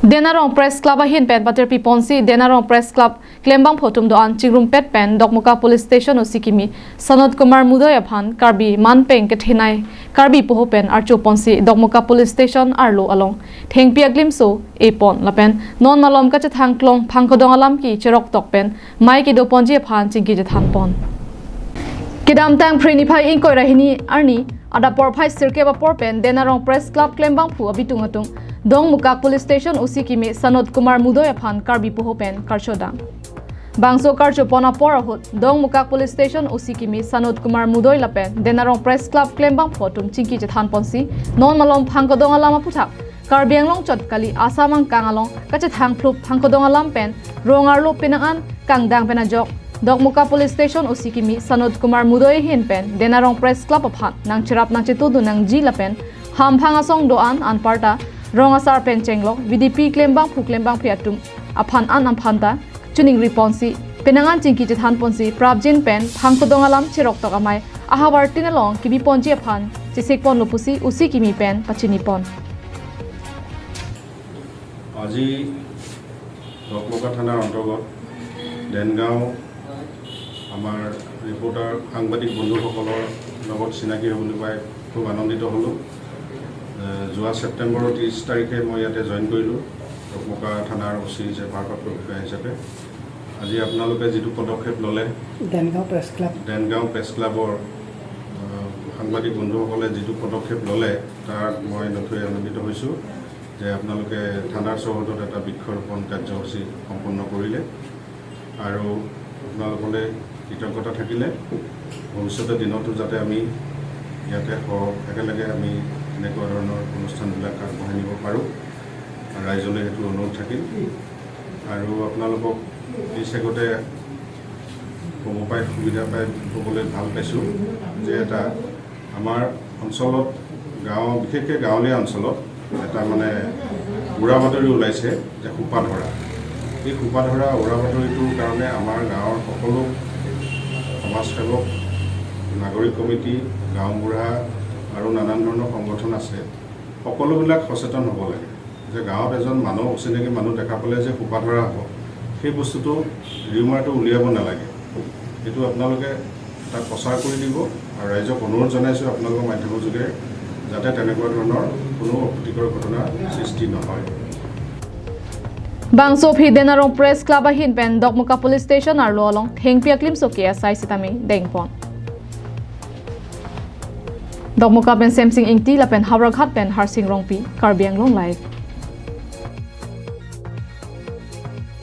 Denarong Press Club ahin pen pater pi ponsi Denarong Press Club klembang photum do an chingrum pet pen Dokmoka Police Station o Sikimi Sanod Kumar Mudoi aphan Karbi Manpeng ke thinai Karbi poho pen archu ponsi Dokmoka Police Station arlo along thengpi aglim so e pon lapen non malom ka chathang klong phangkodong alam ki cherok tok pen mai ki do ponji aphan chingki je than pon kidam tang phrini phai ing koi rahini arni ada por phai sirke ba por pen Denarong Press Club klembang phu abitung atung Dong Mukak Police Station usi kimi Sanod Kumar Mudoi aphan Karbi poho pen karchoda Bangso karcho pona porahut Dong Mukak Police Station usi kimi Sanod Kumar Mudoi lapen Denarong Press Club klembang photum chingki je than ponsi non malom phangkodong alama puthak Karbi Anglong chot kali asamang kangalong kache thang phlup phangkodong alam pen rongar lo penangan kangdang penajok Dokmoka Police Station usi kimi Sanod Kumar Mudoi hin pen Denarong Press Club aphan nang chirap nang chetudu nang ji lapen ham phangasong doan an parta rongasar pen chenglok VDP klembang phu klembang phiatum aphan an amphanta chuning riponsi penangan chingki je than ponsi prabjin pen phangkodong alam cherok tok amai ahawar tinalong kibi ponji aphan chisek pon lopusi usi kimi pen pachini pon. আজি ডকমকা থানাৰ অন্তৰ্গত দেনগাঁও আমাৰ reporter সাংবাদিক বন্ধুসকলৰ লগত চিনাকি হ'বলৈ পাই খুব আনন্দিত হ'লোঁ। যোৱা ছেপ্টেম্বৰৰ 30 তাৰিখে মই ইয়াতে জইন কৰিলোঁ ডকমকা থানাৰ অ' চি হিচাপে, ভাৰপ্ৰাপ্ত বিষয়া হিচাপে। আজি আপোনালোকে যিটো পদক্ষেপ ল'লে, দেনগাঁও প্ৰেছ ক্লাব, দেনগাঁও প্ৰেছ ক্লাবৰ সাংবাদিক বন্ধুসকলে যিটো পদক্ষেপ ল'লে, তাত মই নথৈ আনন্দিত হৈছোঁ যে আপোনালোকে থানাৰ চৌহদত এটা বৃক্ষৰোপণ কাৰ্যসূচী সম্পন্ন কৰিলে আৰু আপোনালোকলৈ কৃতজ্ঞতা থাকিলে। ভৱিষ্যতে দিনতো যাতে আমি ইয়াতে একেলগে আমি এনেকুৱা ধৰণৰ অনুষ্ঠানবিলাক আগবঢ়াই নিব পাৰোঁ, ৰাইজলৈ সেইটো অনুৰোধ থাকিল। আৰু আপোনালোকক এই চেগতে ক'ব পাই, সুবিধা পাই ক'বলৈ ভাল পাইছোঁ যে এটা আমাৰ অঞ্চলত গাঁও, বিশেষকৈ গাঁৱলীয়া অঞ্চলত এটা মানে উৰা বাতৰি ওলাইছে যে সোপাধৰা। এই সোপাধৰা উৰা বাতৰিটোৰ কাৰণে আমাৰ গাঁৱৰ সকলো সমাজসেৱক, নাগৰিক কমিটি, গাঁওবুঢ়া আৰু নানান ধৰণৰ সংগঠন আছে, সকলোবিলাক সচেতন হ'ব লাগে যে গাঁৱত এজন মানুহ, অচিনাকি মানুহ দেখা পালে যে সোপাধৰা হ'ব, সেই বস্তুটো ৰিউমাৰটো উলিয়াব নালাগে। সেইটো আপোনালোকে তাক প্ৰচাৰ কৰি দিব আৰু ৰাইজক অনুৰোধ জনাইছোঁ আপোনালোকৰ মাধ্যমৰ যোগেৰে যাতে তেনেকুৱা ধৰণৰ কোনো অপ্ৰীতিকৰ ঘটনাৰ সৃষ্টি নহয়। Bangso phi Denarong Press Club ahin pen Dokmoka Police Station arlo along thengpia klim so KSI sitami dengpon. Dokmoka pen Samsing Ingti lapen Hawraghat pen Harsing Rongpi, Karbi Anglong Live.